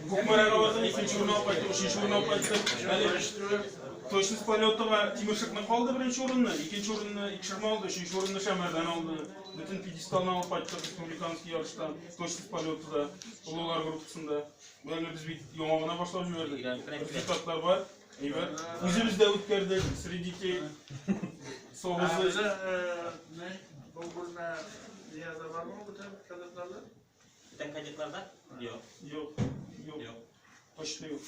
Кукмарага бардык, икенче урын алып кайттык, өченче урын алып кайттык. Әле точность полетыга Тимершыкны калды беренче урынны, икенче урынны Икшермә алды, өченче урынны Шәмәрдән алды. Бөтен пьедесталны алып кайттык республиканский ярыштан, точность полетыда, олылар группасында. Әле без бит яңа гына башлап җибәрдек. Результатлар бар. Әйбәт. Үзебез дә үткәрдек среди детей. Согызы. Бу бүлмә яза бармы бүтән кадетларда? Бүтән кадетларда? Юк. Юк. Юк. Юк. Точно юк.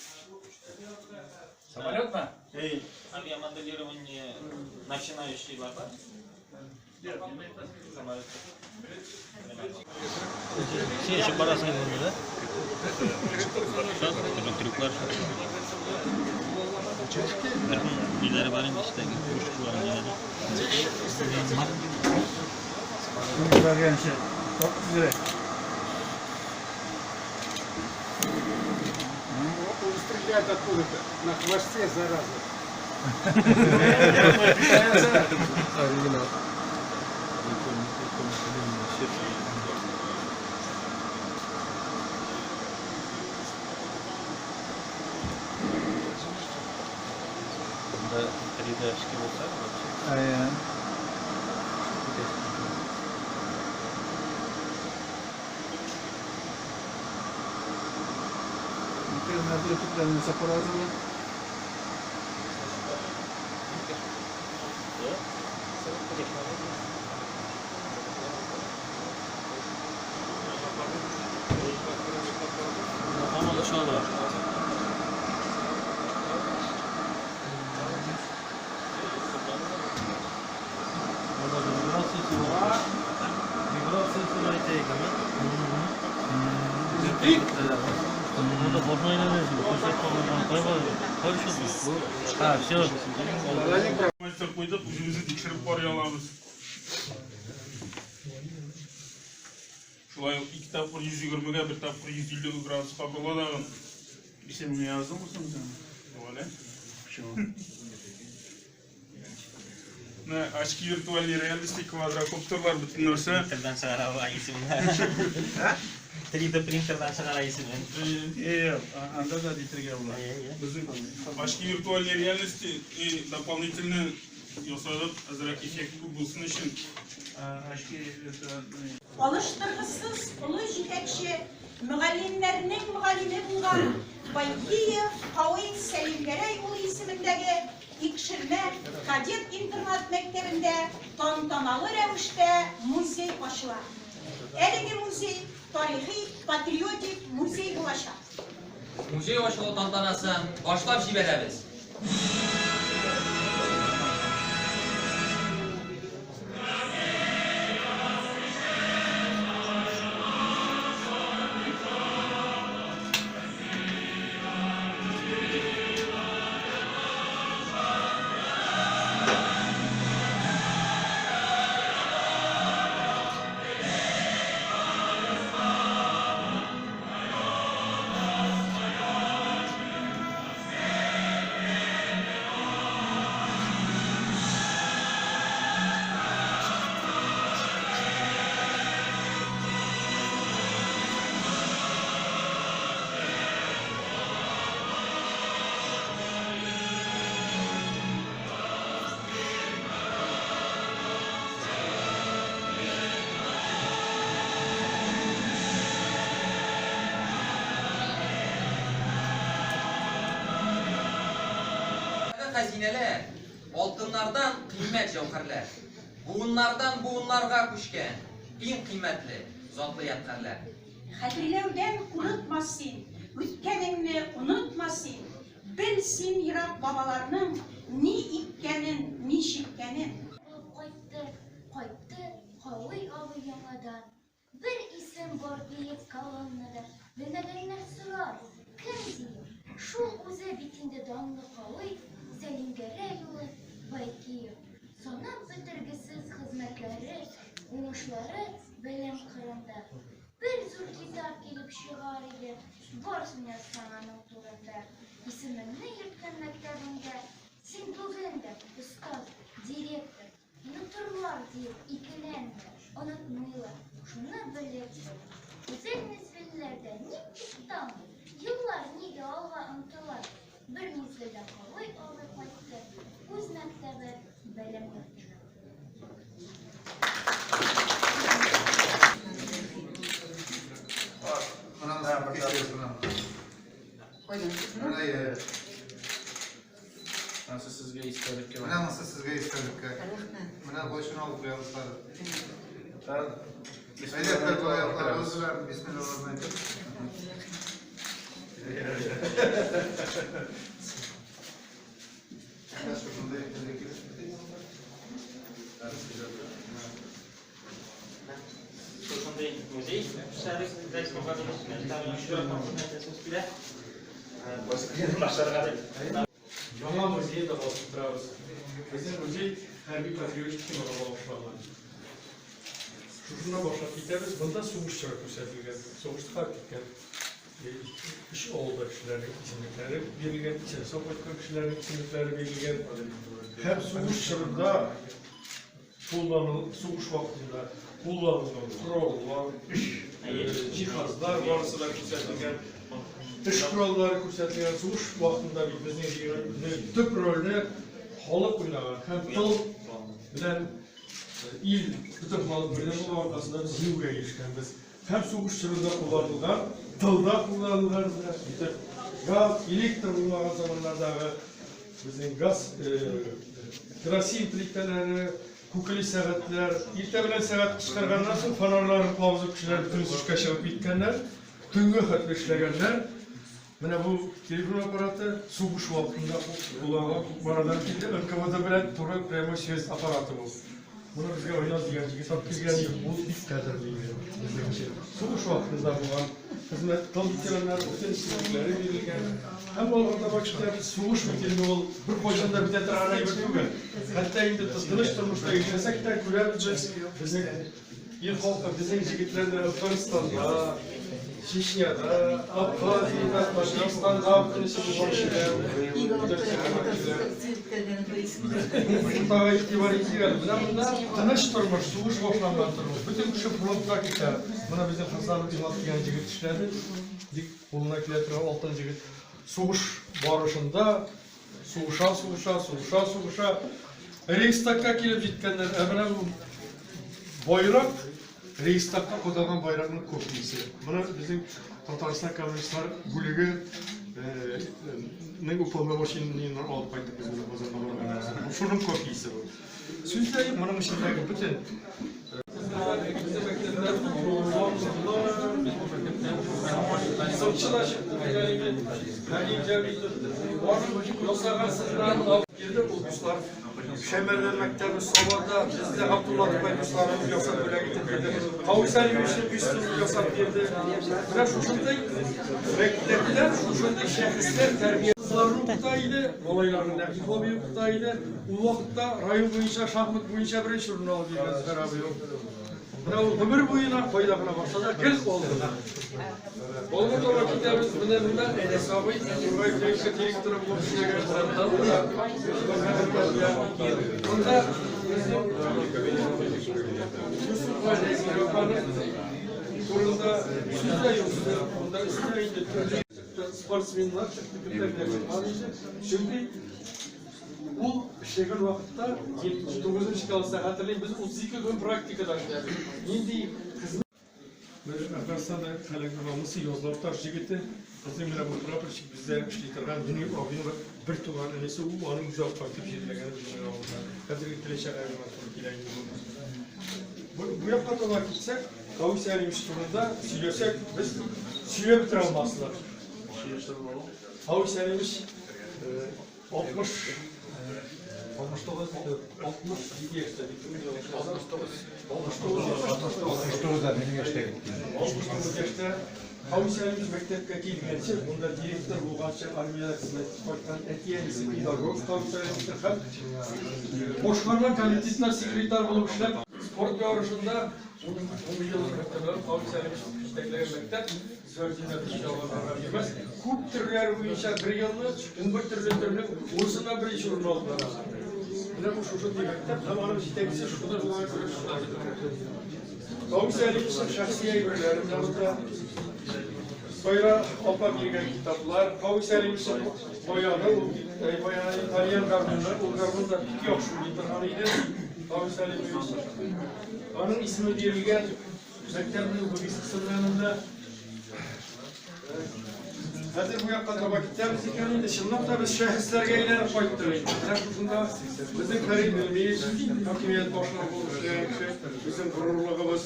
Самолетмы? Эй, Авиамоделирование начинающийлар бар. Самолет. Син очып барасың инде, да? Төрле трюклар. Ниләре бар инде эчтәге, пушкалар ниләре. Он стреляет откуда-то. На хвосте, зараза. Оригинал. Bunda 3D эшкә булса, вообще. Әйе. Төпләрне сапоразылы. Һаман очалар. Монда вибрациясе бар. Вибрациясе бар әйтә икән, Монда башына әйләнәсең, кайсы бу? А, все. мастер куйдык, үзебезне тикшереп карый алабыз. Шулай ук ике тапкыр 120-гә, бер тапкыр 150 градуска була тагын. Исемеңне яздыңмы соң син? Юк әле. Почему? Менә очки виртуальной реальности, квадрокоптерлар, бөтен нәрсә. Принтердан чыгара ала исемне. 3D принтердан чыгара исемен. Э, анда да дитерге була. Безнең очки виртуальной реальности и дополнительно ясадык, әзрәк эффект күп булсын өчен. Очки это Алыштыргысыз олы җитәкче, мөгаллимнәрнең мөгаллиме булган Байкиев Кавыйм Сәлимгәрәй улы исемендәге Икшермә кадет интернат мәктәбендә тантаналы рәвештә музей ачыла. Әлеге музей тарихи патриотик музей булачак. Музей ачылу тантанасын башлап җибәрәбез. Хәзинәләр, алтыннардан кыйммәт җәүһәрләр, буыннардан буыннарга күчкән иң кыйммәтле, затлы ядкарьләр. Хәтерләүдән курыкма син, үткәнеңне онытма син, бел син ерак. зират бабаларның ни иккәнен, ни чиккәнен. Алып кайтты, кайтты Кавый абый яңадан. Бер исем бар биек колоннада, Белмәгәннәр сорар, кем диеп. Шул үзе бит инде данлы Кавый Сәлимгәрәй улы Байкиев. Санап бетергесез хезмәтләре, уңышлары белем кырында. Бер зур китап килеп чыгар иде, барсын язсаң аның турында. Исемеңне йөрткән мәктәбеңдә син бүген дә остаз, директор. Онытырлар диеп икеләнмә, онытмыйлар, шуны белеп тор. Гүзәл мизгелләрдә ник туктамый, еллар нигә алга омтыла? Бер мизгелдә Кавый абый кайтты үз мәктәбе, белем йортына. Монысы сезгә истәлеккә. Менә монысы сезгә истәлеккә. Менә кайчан алып куябыз хәзер. Әйдә, бер аякларыбыз белән бисмиллаларны әйтеп. Менә шушындый Шушындый музей эшләдек, Зәй әйтәсебез килә. Башларга дип. Яңа музей да басып торабыз. Безнең музей хәрби патриотик темага багышланган. Шушыннан башлап китәбез. Монда сугыш чоры күрсәтелгән. Сугышта киткән өч авылда кешеләрнең исемлекләре бирелгән, исән-сау кайткан кешеләрнең исемлекләре бирелгән. Һәм сугыш чорында кулланыл, сугыш вакытында кулланылган кораллар, эш җиһазлар барысы да күрсәтелгән. Эш кораллары күрсәтелгән. Сугыш вакытында бит безнең төп рольне халык уйнаган һәм тыл белән ил, бөтен халык бердәм булу аркасында без җиңүгә ирешкәнбез. Һәм сугыш чорында кулланылган, тылда кулланылган бөтен газ, электр булмаган заманнардагы безнең газ, керосин плитәләре, күкеле сәгатьләр. Иртә белән сәгать кычкырганнан соң фонарьларын кабызып кешеләр бөтенесе эшкә чыгып киткәннәр, төнге хәтле эшләгәннәр. Менә бу телефон аппараты сугыш вакытында кулланылган Кукмарадан килде, НКВД белән туры прямой связь аппараты бу. Моны безгә Айназ дигән җегет алып килгән иде, ул бик кадерле иде безнең өчен. Сугыш вакытында булган хезмәт, тыл ветераннары бөтен исемлекләре бирелгән. Һәм алга таба китәбез, сугыш бит инде ул беркайчан да бетә торган әйбер түгел. Хәтта инде тыныч тормышта яшәсәк тә, күрәбез без, безнең Ил халкы, безнең җегетләр дә Әфганстанда, Чечняда, Абхазиядә, Таҗикстанда бөтенесе булган кешеләр. Уртага игътибар итик әле. Менә монда тыныч тормыш, сугыш башланган тормыш. Бөтен кеше фронтка китә. Менә безнең Хасанов Илназ дигән җегет эшләде. Бик кулына килә торган алтын җегет. Сугыш барышында сугыша, сугыша, сугыша, сугыша. Рейхстагка килеп җиткәннәр. Ә менә бу байрак Рейхстагка кадалган байракның копиясе. Моны безнең Татарстан коммунистлар бүлеге нең уполномоченныйыннан алып кайттык без моны Казанга барганда. Шуның копиясе бу. Сүз дә юк, моның эчендәге бөтен Сынчы да чыкты дигән Хәлим Җәмитов. Аның ясаган сыннарын алып килде ул дуслар. Шәмәрдән мәктәбе Сабада бездә Габдулла Тукай дусларыбыз ясап бүләк итеп бирде. Кауса Юрьевичның бюстын ясап бирде. Менә шушындый мәктәпләр, шушындый шәхесләр тәрбия кызларны укыта иде, малайларны Нәкыйф абый укыта иде. Ул вакытта район буенча шахмат буенча беренче урын алып йөргән Зөфәр абый ул. Менә ул гомер буена кайда гына барса да гел алды. Алга таба китәбез. Менә монда Әнәс абый, Тургай клиника директоры булып эшләгән. Монда безнең Юсупова Нәзирә апаны турында сүз дә юк. Монда өстенә инде төрле спортсменнар чыкты, кемнәр генә чыкмады инде. Чөнки ул эшләгән вакытта 79 класста хәтерлим, без 32 көн практикада эшләдек. Нинди хезмәт Менә Әфганстанда һәлак булган Муса Язлауташ җегете, безнең менә бу прапорщик бездә эшли торган Мөнир абыйның бер туган энесе, ул аның үзе алып кайтып җирләгән безнең авылда. Хәзерге Теләче районына туры килә инде бу. Бу, бу якка таба китсәк, Кавис Әлимович турында сөйләсәк, без сөйләп бетерә алмаслык. Кавис Әлимович 60 67 яшьтә дип 69 минем яшьтә киткән. 69 яшьтә Кави Сәлимович мәктәпкә килгәнче, монда директор булганчы армиядә хезмәт итеп кайткан әти-әнисе педагог Кави Сәлимович һәм башкарма комитетына секретарь булып эшләп, спорт ярышында 10 ел рәттән Кави Сәлимович җитәкләгән мәктәп Звездина йөрмәс. Күп төрләр буенча бер елны 11 төрле төрнең унысына беренче урын алдылар. Менә бу шушы мәктәп һәм аның җитәкчесе шушы булган күрә. Кави Сәлимовичның шәхси әйберләре монда. Сайра апа биргән китаплар, Кави Сәлимовичның баяны, ул баяны итальян гармуны, ул гармунда бик яхшы уйный торган иде. Кави Сәлимович. Аның исеме бирелгән мәктәпнең вывескасы белән монда. Хәзер бу якка таба китәбез икән инде, чынлап та без шәхесләргә әйләнеп кайттык инде. Менә шушында безнең Фәрит Гыйльмиевич хакимият башлыгы булып эшләгән кеше, безнең горурлыгыбыз.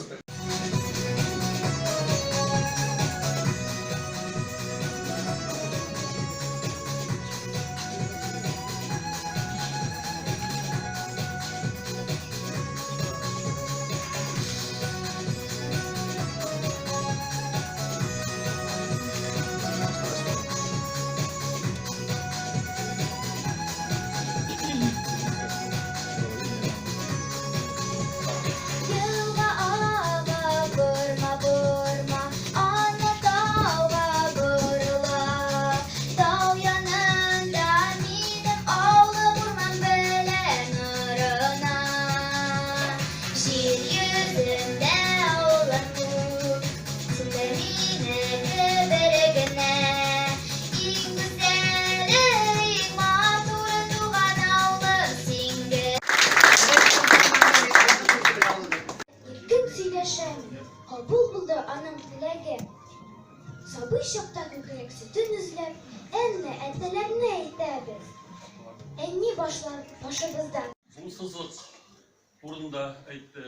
Елга ага, борма, борма, аны тауга борыла. Тау янында минем авылым урман белән орына. Җир йөзендә авыллар күп, синдә минеке бер генә. Иң гүзәле, иң матуры туган авылым син генә. Иркен сөйләшәм, кабул булды аның теләге. Сабый чакта күкрәк сөтен эзләп, әннә, әтәләрне әйтәбез. Әни башлар башыбыздан. Бу сызык турында әйтте.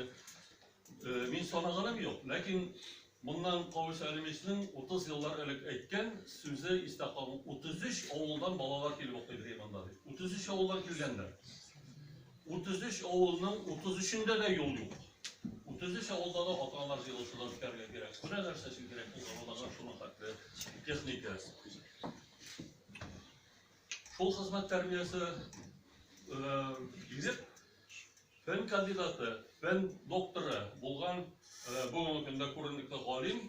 Мин санаганым юк, ләкин моннан Кави Сәлимовичның 30 еллар элек әйткән сүзе истә калган. 33 авылдан балалар килеп укый ди монда дип. 33 авылдан килгәннәр. 33 авылның 33-ендә дә юл юк. 33 авылда да ата-аналар җыелышы да үткәрергә кирәк. Менә нәрсә өчен кирәк булган аларга шуның хәтле техника. Шул хезмәт тәрбиясе биреп, фән кандидаты, фән докторы булган бүгенге көндә күренекле галим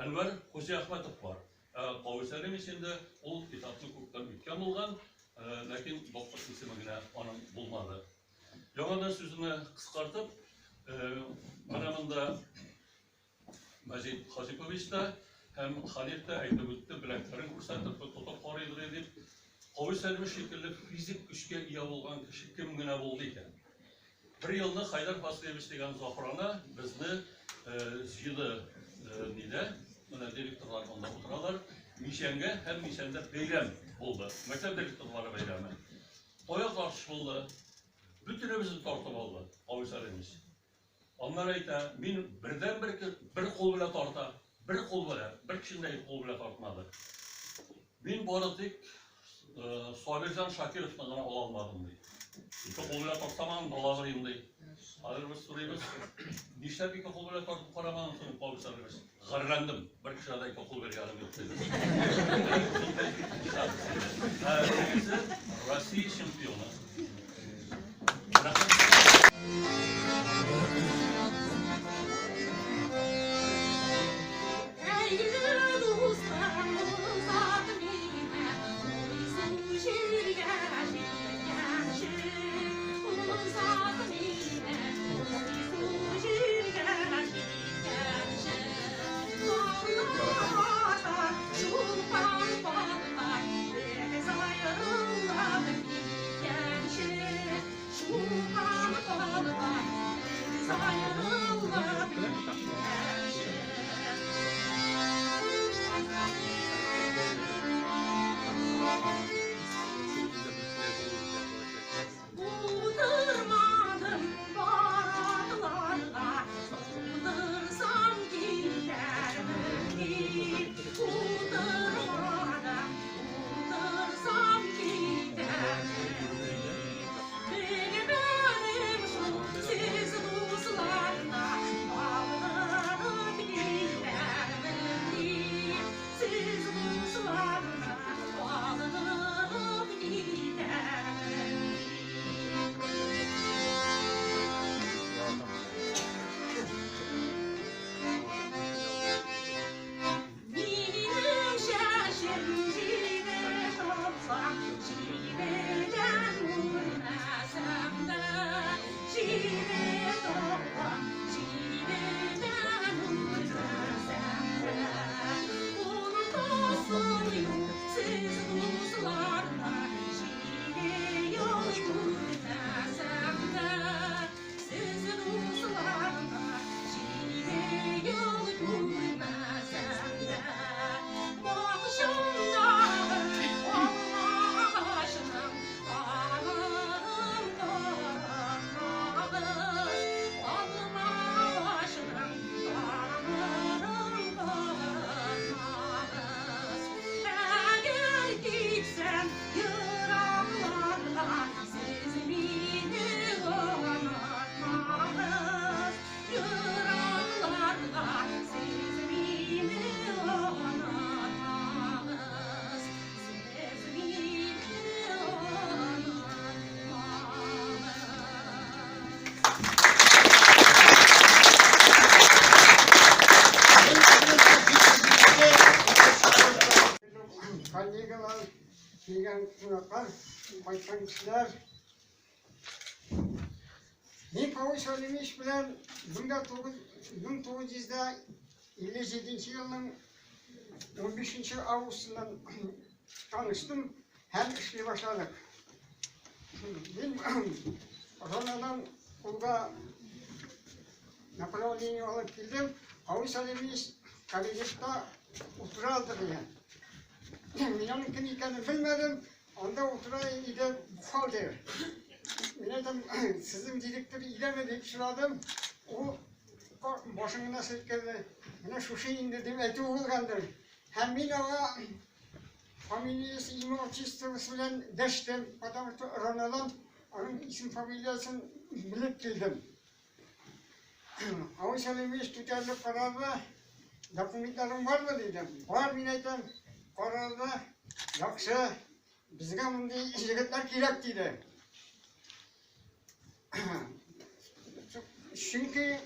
Әнвәр Хуҗиәхмәтов бар. Кави Сәлимович инде ул этапны күптән үткән булган, ләкин доктор исеме генә аның булмады. Яңадан сүзне кыскартып, менә монда Мәҗит Хазипович та һәм Халиф та әйтеп үтте, беләкләрен күрсәтеп, тотып карыйдыр дип. Кави Сәлимович шикелле физик көчкә ия булган кеше кем генә булды икән? Бер елны Хайдар Фасыевич дигән Зафрана безне җыйды нидә, менә директорлар монда утыралар, Мичәнгә һәм Мичәндә бәйрәм булды. Мәктәп директорлары бәйрәме. Таяк тартыш булды. Бөтенебезне тартып алды Кави Сәлимович. Аннары әйтә, мин бердән бер бер кул белән тарта, бер кул белән, бер кешенең дә ике кул белән тартмады. Мин бары тик Сабирҗан Шакировны гына ала алмадым, ди. Ике кул белән тартсам, аны алыр идем, ди. Хәзер без сорыйбыз, нишләп ике кул белән тартып карамадың соң, Кави Сәлимович? Гарьләндем, бер кешегә дә ике кул биргәнем юк, диде. Тегесе Россия чемпионы. Рәхмәт. Коллегалар, килгән кунаклар, кайткан кешеләр. Мин Кавый Сәлимович белән 1957 елның 15 августыннан таныштым һәм эшли башладык. Мин Ронадан кулга направление алып килдем. Кавый Сәлимович кабинетта утыра дигән. Мин аның кем икәнен белмәдем. Анда утыра иде бухгалтер. Мин әйтәм, сезнең директор өйдәме дип сорадым. Ул башын гына селкеде. Менә шушы инде дип әйтү булгандыр. Һәм мин аңа фамилиясе, имя, отчествосы белән дәштем, потому что Ронадан аның исем фамилиясын белеп килдем. Кавый Сәлимович күтәрелеп карады да, документларың бармы диде. Бар, мин әйтәм. Карады да, яхшы, безгә мондый егетләр кирәк диде. Чөнки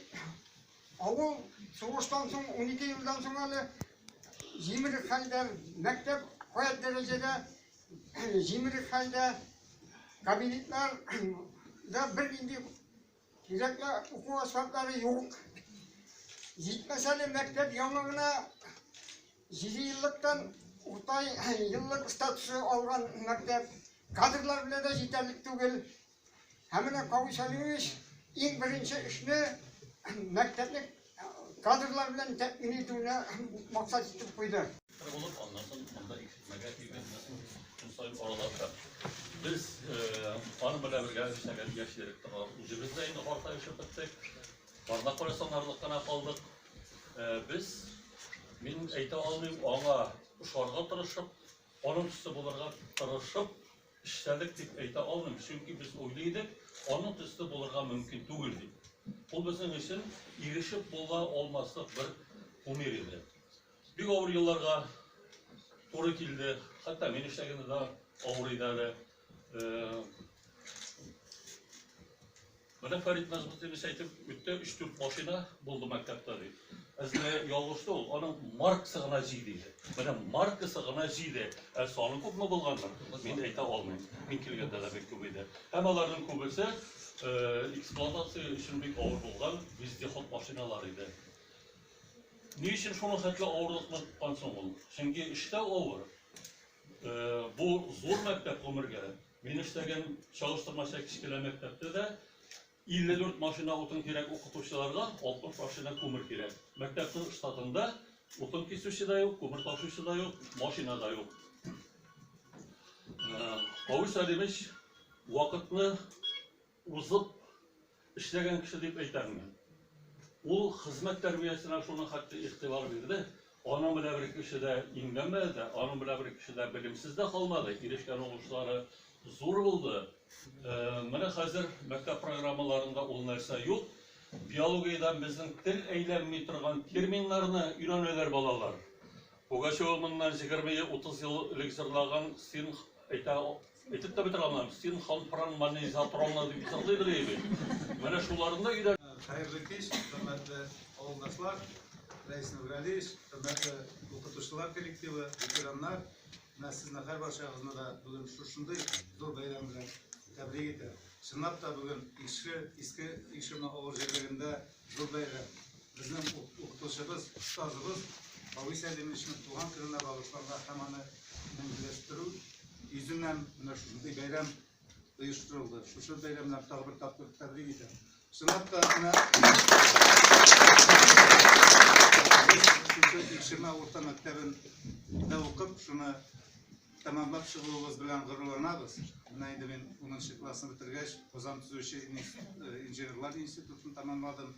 авыл сугыштан соң 12 елдан соң әле җимерек хәлдә, мәктәп гаять дәрәҗәдә җимерек хәлдә, кабинетлар да бернинди кирәкле уку әсбаплары юк. Җитмәсә әле мәктәп яңа гына 7 еллыктан урта еллык статусы алган мәктәп, кадрлар белән дә җитәрлек түгел. Һәм менә Кавый Сәлимович иң беренче эшне мәктәпне кадрлар белән тәэмин итүне максат итеп куйды. Булып, аннан соң монда ишетмәгә килгән көн саен аралаша. Без аның белән бергә эшләгән яшь директорлар үзебез дә инде картаешып беттек. Бармаклар санарлык кына калдык. Без, мин әйтә алмыйм, аңа ошарга тырышып, аның төсле булырга тырышып эшләдек дип әйтә алмыйм, чөнки без уйлый идек, аның төсле булырга мөмкин түгел дип. Ул безнең өчен ирешеп була алмаслык бер кумир иде. Бик авыр елларга туры килде. Хәтта мин эшләгәндә дә авыр иде әле. Менә Фәрит Нәҗметдинович әйтеп үтте, 3-4 машина булды мәктәптә ди. Әзме ялгышты ул, аның маркасы гына җиде иде. Менә маркасы гына җиде. Ә саны күпме булгандыр, мин әйтә алмыйм. Мин килгәндә дә бик күп иде. Һәм аларның күбесе эксплуатация өчен бик авыр булган вездеход машиналар иде. Ни өчен шуның хәтле авырлыкны тоткан соң ул? Чөнки эштә авыр. Бу зур мәктәп гомергә. Мин эшләгән чагыштырмача кечкенә мәктәптә дә 54 машина утын кирәк укытучыларга, 60 машина күмер кирәк. Мәктәпнең штатында утын кисүче дә юк, күмер ташучы да юк, машина да юк. Кавый Сәлимович вакытны узып эшләгән кеше дип әйтәм мин. Ул хезмәт тәрбиясенә шуның хәтле игътибар бирде. Аның белән бер кеше дә имгәнмәде дә, аның белән бер кеше дә белемсез дә калмады. Ирешкән уңышлары зур булды. Менә хәзер мәктәп программаларында ул нәрсә юк. Биологиядән безнең тел әйләнми торган терминнарны өйрәнәләр балалар. Пугачева моннан 20-30 ел элек җырлаган син әйтә әйтеп тә бетерә алмам. Син ханфранманизатронна дип җырлыйдыр иде. Менә шуларны да өйрән. Хәерле кич, хөрмәтле авылдашлар, Рәис Нургалиевич, хөрмәтле укытучылар коллективы, ветераннар. Менә сезне һәрбарчагызны да бүген шушындый зур бәйрәм белән тәбрик итәм. Чынлап та бүген Икшер, Иске Икшермә авыл җирлегендә зур бәйрәм. Безнең укытучыбыз, остазыбыз Кавый Сәлимовичның туган көненә багышланган һәм аны мәңгеләштерү йөзеннән менә шушындый бәйрәм оештырылды. Шушы бәйрәм белән тагы бер тапкыр тәбрик итәм. Чынлап та менә шушы Икшермә урта мәктәбендә укып, шуны тәмамлап чыгуыбыз белән горурланабыз. Менә инде мин 10 классны бетергәч, Казан төзүче инженерлар институтын тәмамладым.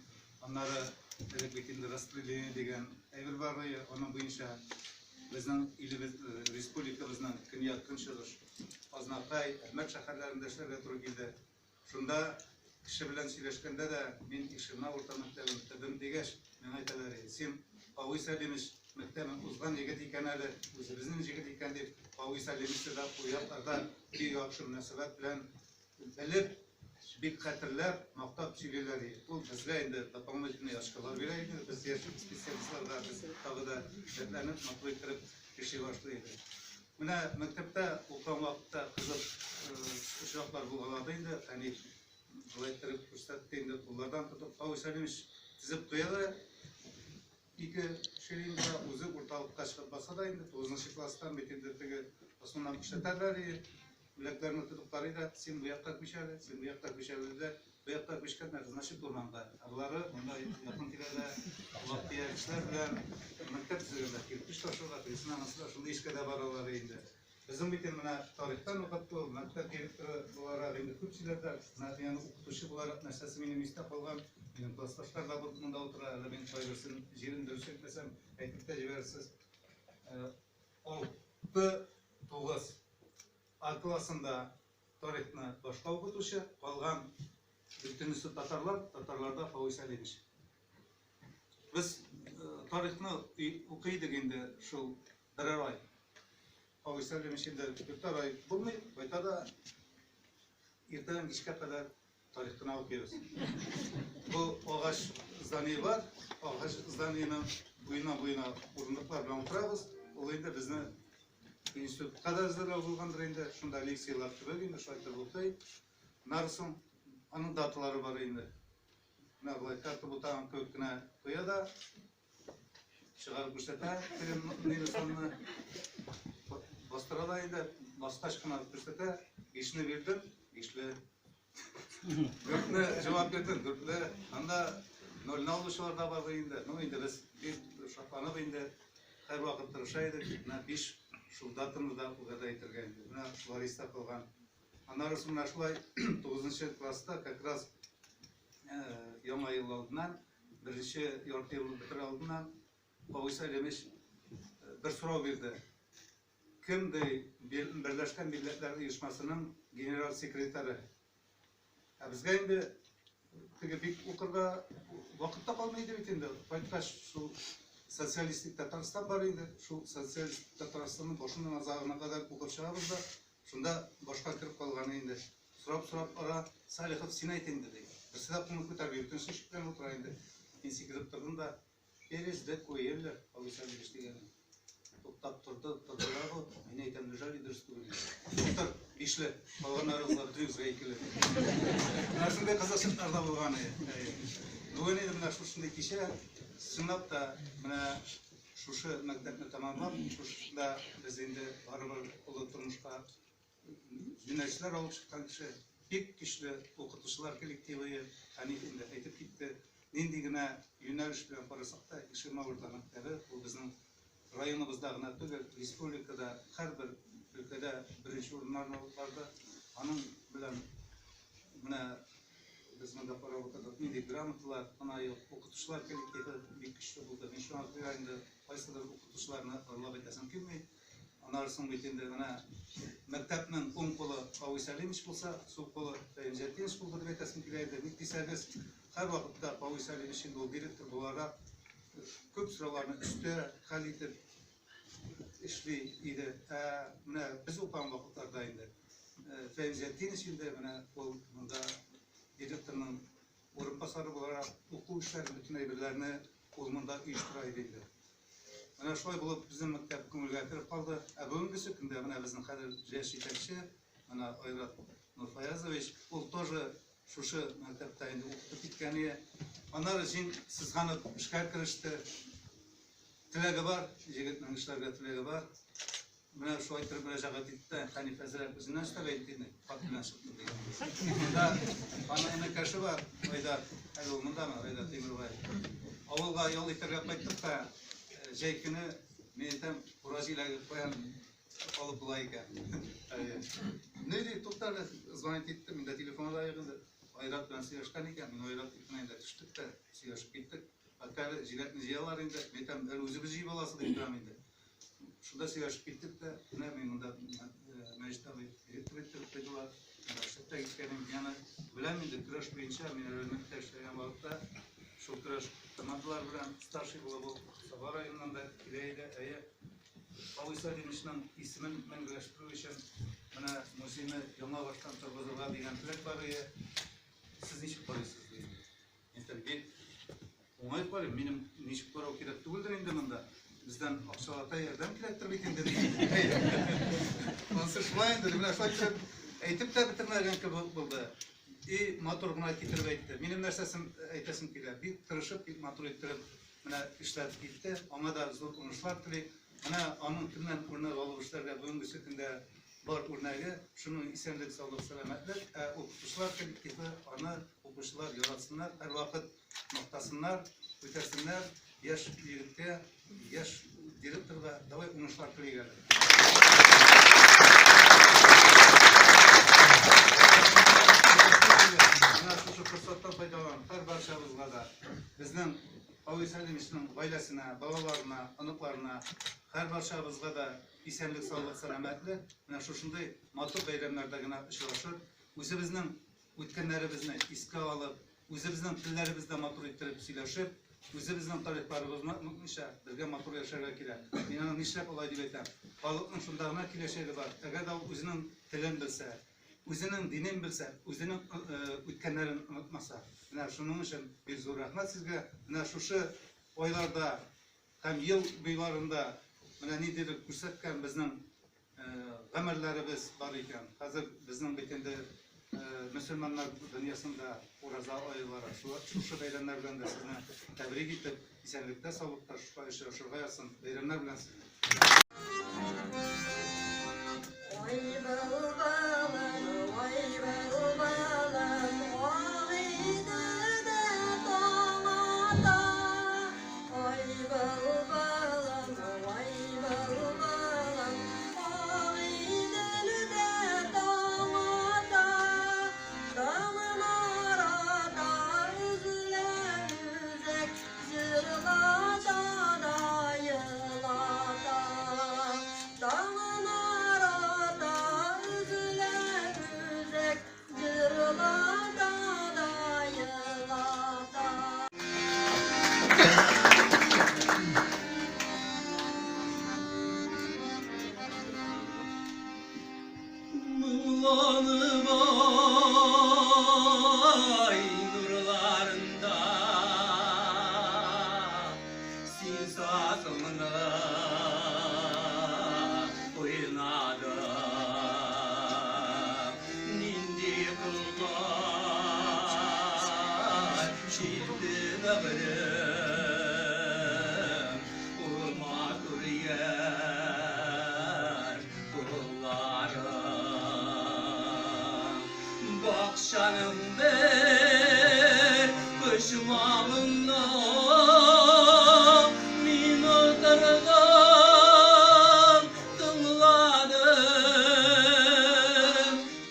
Аннары элек бит инде распределение дигән әйбер бар иде. Аның буенча безнең илебез, республикабызның көньяк көнчыгыш Азнакай, Әлмәт шәһәрләрендә эшләргә туры килде. Шунда кеше белән сөйләшкәндә дә мин Икшермә урта мәктәбен бетердем дигәч, миңа әйтәләр, син Кавый Сәлимович мәктәбен узган егет икән әле, үзебезнең җегет икән дип, Кавый Сәлимовичны да ул якларда бик яхшы мөнәсәбәт белән белеп, бик хәтерләп, мактап сөйлиләр. Ул безгә инде дополнительный очколар бирә иде. Без яшь специалистларга без тагы да дәртләнеп, матур иттереп эшли башлый идек. Менә мәктәптә укыган вакытта кызык очраклар булгалады инде. Әни болай иттереп күрсәтте инде, куллардан тотып, Кавый Сәлимович тезеп куя да, ике шеренга үзе урталыкка чыгып баса да инде, 9 класстан бит инде теге основном эшләтәләр, беләкләрне тотып карый да, син бу якка күч әле, син бу якка күч әле дә, бу якка күчкәннәр, значит, урманга. Ә болары монда якын тирәдә вак-төяк эшләр белән мәктәп төзегәндә кирпеч ташырга, тегесенә анысына шундый эшкә дә баралар инде. Безнең бит инде менә тарихтан укыту, мәктәп директоры буларак инде күп сөйләделәр. Менә ягъни укытучы буларак нәрсәсе минем истә калган, минем классташлар да монда утыра, әле мин кайберсен җирен дөрес әйтмәсәм, әйтеп тә җибәрерсез. 6, 9 А классында тарихны башка укытучы, калган бөтенесе татарлар, татарларда Фауз Сәлимович. Без тарихны укый идек инде шул берәр ай. Фауз Сәлимович инде дүртәр ай булмый, кайта да иртәдән кичкә кадәр тарих кына укыйбыз. Бу агач здание бар, агач зданиеның буена-буена урындыклар белән утырабыз. Ул инде безне институтка да әзерләү булгандыр инде, шунда лекцияләр кебек инде шулай итеп укый. Аннары соң аның даталары бар инде. Менә болай карта бутагын кебек кенә куя да, чыгарып күрсәтә, теге санны бастыра да инде, баскач кына күрсәтә, бишне бирдем, бишле. Дүртне җавап бирдем, дүртле. Анда нольне алучылар да бар инде. Ну, инде без бик шатланып инде һәрвакыт тырыша идек. Менә биш шул датаны да угада әйтергә инде. Менә шулар истә калган. Аннары соң менә шулай 9 класста как раз яңа ел алдыннан, беренче ярты елны бетерер алдыннан Фауз Сәлимович бер сорау бирде. Кем ди Берләшкән Милләтләр Оешмасының генераль секретаре? Ә безгә инде теге бик укырга вакыт та калмый иде бит инде. Кайткач шул социалистик Татарстан бар инде. Шул социалистик Татарстанның башыннан азагына кадәр укып чыгабыз да, шунда башка кереп калганы инде. Сорап-сорап ара, Салихов, син әйт инде, ди. Берсе дә кулын күтәрми, бөтенесе шикләнеп утыра инде. Мин сикереп тордым да, Перес де Куэллер, Фауз Сәлимович дигәне. Туктап торды, торды да бу. Мин әйтәм, неужели дөрес түгел? Утыр, бишле, калганнарыгызга бөтенегезгә икеле. Менә шундый кызыкчылыклар да булган. Бүген инде менә шушындый кичә, чынлап та менә шушы мәктәпне тәмамлап, шушында без инде барыбер олы тормышка юнәлешләр алып чыккан кеше, бик көчле укытучылар коллективы, Хәниф инде әйтеп китте. Нинди генә юнәлеш белән карасак та, Ишема урта мәктәбе ул безнең районыбызда гына түгел, республикада һәрбер өлкәдә беренче урыннарны алып барды. Аның белән менә без монда карап утырдык, нинди грамоталар гына юк, укытучылар коллективы бик көчле булды. Мин шуңа күрә инде кайсыдыр укытучыларны арлап әйтәсем килми. Аннары соң бит инде менә мәктәпнең уң кулы Фауз Сәлимович булса, сул кулы Фәим Зәтинович булды дип әйтәсем килә иде. Ник дисәгез, һәрвакытта Фауз Сәлимович инде ул директор буларак күп сорауларны өстә хәл итеп эшли иде. Ә менә без укыган вакытларда инде Фәим Зәтинович инде менә ул монда директорның урынбасары буларак уку эшләрен, бөтен әйберләрне ул монда оештыра иде инде. Менә шулай булып безнең мәктәп күңелгә кереп калды. Ә бүгенгесе көндә менә безнең хәзер яшь җитәкче, менә Айрат Нурфаязович, ул тоже шушы мәктәптә инде укытып киткән иде. Аннары җиң сызганып эшкә кереште. Теләге бар, егетнең эшләргә теләге бар. Менә шулай итеп мөрәҗәгать итте. Хәниф әзрәк үзеннән өстәп әйтте инде, хат белән чыктым дигән. Монда аның энекәше бар, Айдар. Әле ул мондамы, Айдар Тимербаев. Авылга ял итәргә кайттык та, җәй көне мин әйтәм, кура җиләге каян алып була икән. Ни ди, тукта әле, звонить итте, миндә телефоны да юк инде. Айрат белән сөйләшкән икән, мин Айрат телефонына инде төштек тә, сөйләшеп киттек. Хәтта әле җиләкне җыялар инде, мин әйтәм, әле үзебез җыеп аласы дип торам инде. Шунда сөйләшеп киттек тә, менә мин монда Мәҗит абый директор иттереп куйдылар. Монда эшләп тә киткәнем. Яны беләм инде көрәш буенча мин әле мәктәптә эшләгән вакытта шул көрәш командалар белән старший булып ул Саба районыннан да килә иде. Әйе, Фауз Сәлимовичның исемен мәңгеләштерү өчен менә музейны яңа баштан торгызырга дигән теләк бар иде. Сез ничек карыйсыз дигән. Әйтәм, бик уңай карыйм, минем ничек карау кирәк түгелдер инде монда. Бездән акчалата ярдәм кирәктер бит инде. Шулай инде, менә шулай итеп әйтеп тә бетермәгән кебек булды. И матур гына китереп әйтте. Минем нәрсәсен әйтәсем килә. Бик тырышып, бик матур иттереп менә эшләп китте. Аңа да зур уңышлар телик. Менә аның кемнән үрнәк алып эшләргә бүгенге көндә бар үрнәге, шуның исәнлек, саулык, сәламәтлек. Ә укытучылар коллективы аны укучылар яратсыннар, һәрвакыт мактасыннар, күтәрсеннәр. Яшь егеткә, яшь директорга давай уңышлар телик әле. Менә шушы форсаттан файдаланып, һәр барчабызга да безнең Кави Сәлимовичның гаиләсенә, балаларына, оныкларына, һәр барчабызга да исәнлек, саулык, сәламәтлек. Менә шушындый матур бәйрәмнәрдә генә очрашып, үзебезнең үткәннәребезне искә алып, үзебезнең телләребездә матур иттереп сөйләшеп, үзебезнең тарихларыбызны онытмыйча, бергә матур яшәргә кирәк. Мин аны нишләп алай дип әйтәм? Халыкның шунда гына киләчәге бар. Әгәр дә ул үзенең телен белсә, үзенең динен белсә, үзенең үткәннәрен онытмаса. Менә шуның өчен бик зур рәхмәт сезгә. Менә шушы айларда һәм ел буйларында менә ниндидер күрсәткән безнең гамәлләребез бар икән. Хәзер безнең бит инде мөселманнар дөньясында ураза ае бара. Шушы бәйрәмнәр белән дә сезне тәбрик итеп, исәнлектә, саулыкта шулай очрашырга язсын. Бәйрәмнәр белән сезне. Ой, балам, ой, балам, Агыйделдә таң ата. Ой, балам, ой, балам, Агыйделдә таң ата. Таңын арада өзелә өзек, җырлата да елата. Таңын арада өзелә өзек, җырлата да елата. Моңланып ай нурларында син сазыңны уйнадың. Нинди кыллар чирде бәгърем, ул матур яшь кулларың. Бакчаның бер почмагында мин утырдым, тыңладым,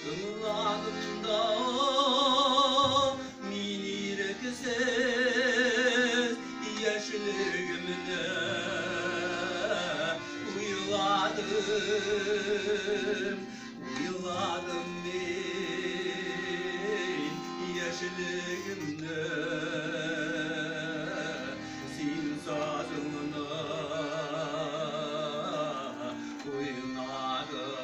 тыңладым да мин ирексез яшьлегемне уйладым, уйладым мин яшьлегемне. Син сазыңны уйнадың.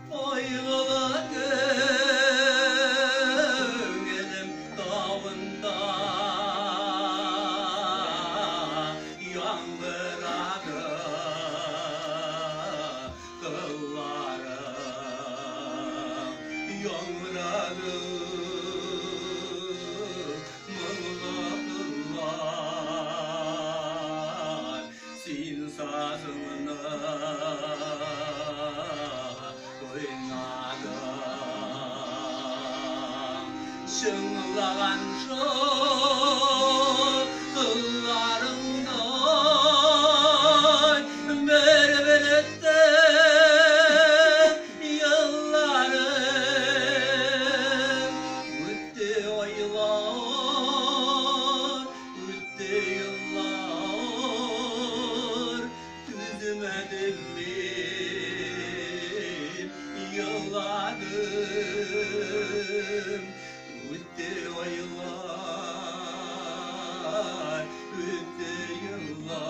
Кайгылы күңелем тавында яңгырады кылларың, яңгырады моңлы кыллар, син сазыңны уйнадың. Чыңлаган шул кылларыңдай бер белеттә елларым үтте, айлар үтте, еллар, түзмәдем мин, еладым. Үтте айлар, үтте еллар.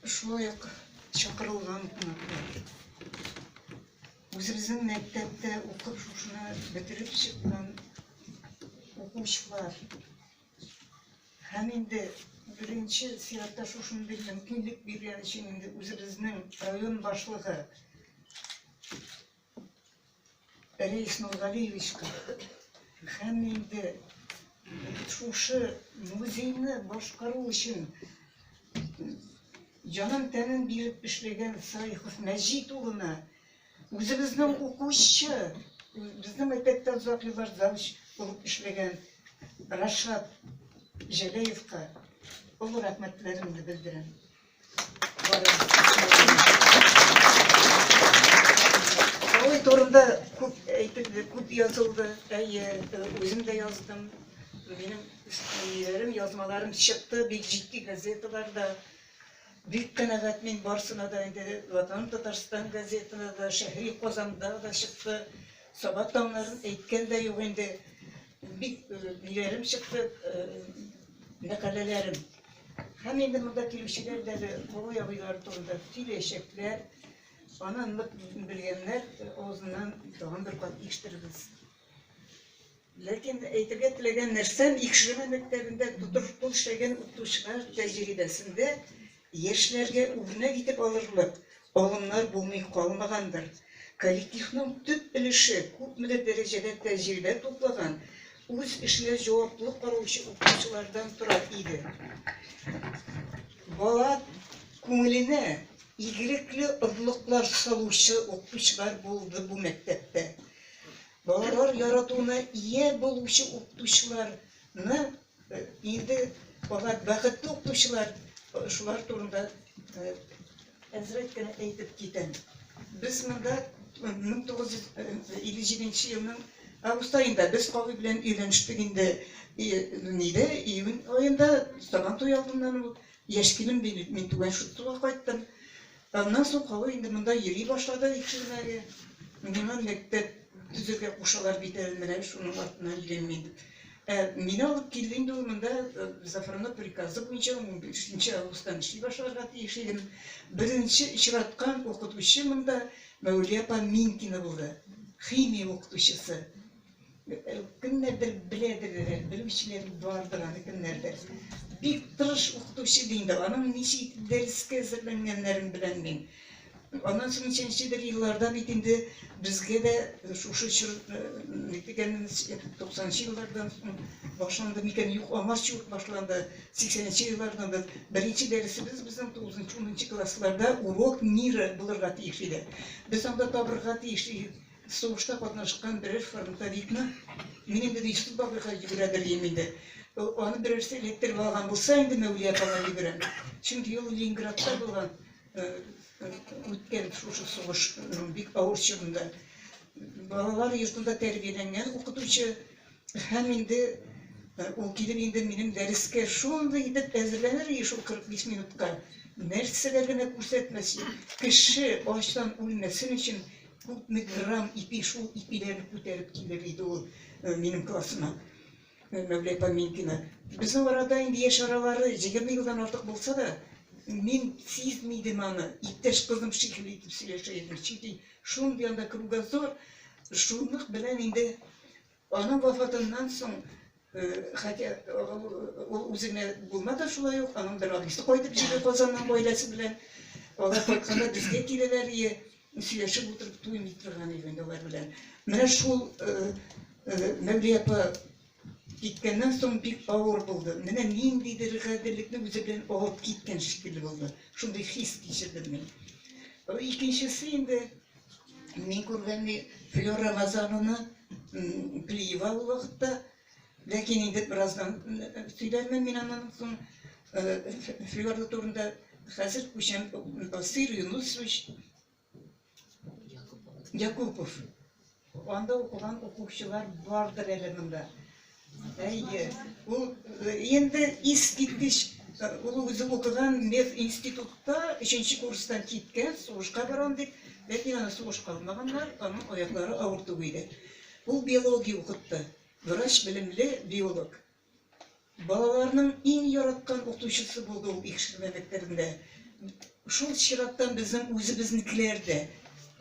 Шулай ук чакырылган кунаклар. Үзебезнең мәктәптә укып шушыны бетереп чыккан укучылар. Һәм инде беренче чиратта шушындый мөмкинлек биргән өчен инде үзебезнең район башлыгы Рәис Нургалиевичка һәм инде шушы музейны башкару өчен җанын-тәнен биреп эшләгән Салихов Мәҗит улына, үзебезнең укучы, безнең мәктәптә озак еллар завуч булып эшләгән Рашат Җәләевка олы рәхмәтләремне белдерәм. Кавый турында күп әйтелде, күп язылды. Әйе, үзем дә яздым. Минем ниләрем, язмаларым чыкты бик җитди газеталарда. Бик канәгать мин барсына да инде Ватаным Татарстан газетына да, Шәһри Казанда да чыкты. Саба таңнарын әйткән дә юк инде. Бик ниләрем чыкты, мәкаләләрем. Һәм инде монда килүчеләр дә әле Кавый абыйлары турында сөйләячәкләр. Аны нык белгәннәр авызыннан тагын бер кат ишетербез. Ләкин әйтергә теләгән нәрсәм, Икшермә мәктәбендә тотрыклы эшләгән укытучылар тәҗрибәсендә яшьләргә үрнәк итеп алырлык алымнар булмый калмагандыр. Коллективның төп өлеше күпмедер дәрәҗәдә тәҗрибә туплаган, үз эшенә җаваплы караучы укытучылардан тора иде. Бала күңеленә игелекле орлыклар салучы укытучылар булды бу мәктәптә. Балалар яратуына ия булучы укытучыларны инде алар бәхетле укытучылар, шулар турында әзрәк кенә әйтеп китәм. Без монда 1957 елның август аенда без Кавый белән өйләнештек инде нидә, июнь аенда, Сабан туе алдыннан ул яшь килен мин Түбән Шытсуга кайттым. Аннан соң Кавый инде монда йөри башлады Икшермәгә. Миңа мәктәп төзергә кушалар бит әле, менә шуның артыннан йөрим мин дип. Ә мине алып килде инде ул монда Зафарнов приказы буенча 15 августтан эшли башларга тиеш идем. Беренче очраткан укытучы монда Мәүлия апа Минкина булды. Химия укытучысы. Кемнәрдер беләдер әле, белүчеләр бардыр аны кемнәрдер. Бик тырыш укытучы иде инде, аның ничек итеп дәрескә әзерләнгәннәрен беләм мин. Аннан соң ничәнчедер елларда бит инде безгә дә шушы чор ни дигәнебез, 90нчы еллардан соң башланды микән, юк, аңарчы ук башланды. 80нче еллардан без беренче дәресебез безнең 9-10 классларда урок мира булырга тиеш иде. Без анда табырга тиеш идек Сугышта катнашкан берәр фронтовикны, мин инде Йосыф бабайга йөгерәдер дим инде. Аны берәрсе эләктереп алган булса инде Мәүлия апага йөгерәм. Чөнки ул Ленинградта булган, үткән шушы сугышның бик авыр чорында. Балалар йортында тәрбияләнгән укытучы һәм инде ул килеп инде минем дәрескә шундый итеп әзерләнер иде шул 45 минутка. Нәрсәләр генә күрсәтмәс, кеше ачтан үлмәсен өчен Күпме грамм ипи, шул ипиләрне күтәреп килер иде ул минем классыма. Мәүлә апа Минкина. Безнең арада инде яшь аралары 20 елдан артык булса да, мин сизми идем аны. Иптәш кызым шикелле итеп сөйләшә идем. Чөнки шундый анда кругозор, шунлык белән инде Аның вафатыннан соң, хотя ул үзе генә булмады шулай ук, аның бер абыйсы кайтып җиде Казаннан гаиләсе белән. Алар кайтканда безгә киләләр ие, сөйләшеп утырып туймый торган идек инде алар белән. Менә шул Мәүлия апа киткәннән соң бик авыр булды. Менә ниндидер гаделлекне үзе белән алып киткән шикелле булды. Шундый хис кичердем мин. Икенчесе инде Мин күргән Флера Рамазановна Плиева ул вакытта. Ләкин инде бераздан сөйләрмен мин аннан соң Флера турында. Хәзер күчәм Басыйр Юнусович Якупов. Анда укыган укучылар бардыр әле монда. Әйе, ул инде искиткеч, ул үзе укыган мединститутта өченче курстан киткән, сугышка барам дип, ләкин аны сугышка алмаганнар, аның аяклары авырту иде. Ул биология укытты, врач белемле биолог. Балаларның иң яраткан укытучысы булды ул Икшермә мәктәбендә. Шул чираттан безнең үзебезнекеләр дә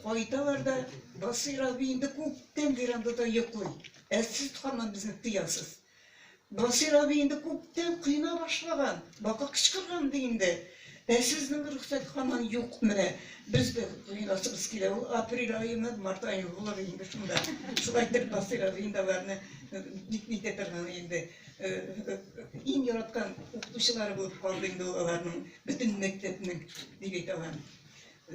кайталар да, Басыйр абый инде күптән верандада йоклый, ә сез һаман безне тыясыз. Басыйр абый инде күптән коена башлаган, бака кычкырган ди инде. Ә сезнең рөхсәт һаман юк менә. Без дә коенасыбыз килә. Ул апрель аемы, март аемы булыр инде шунда. Шулай итеп Басыйр абый инде аларны бик нитә торган инде. Иң яраткан укытучылары булып калды инде ул аларның бөтен мәктәпнең дип әйтә алам.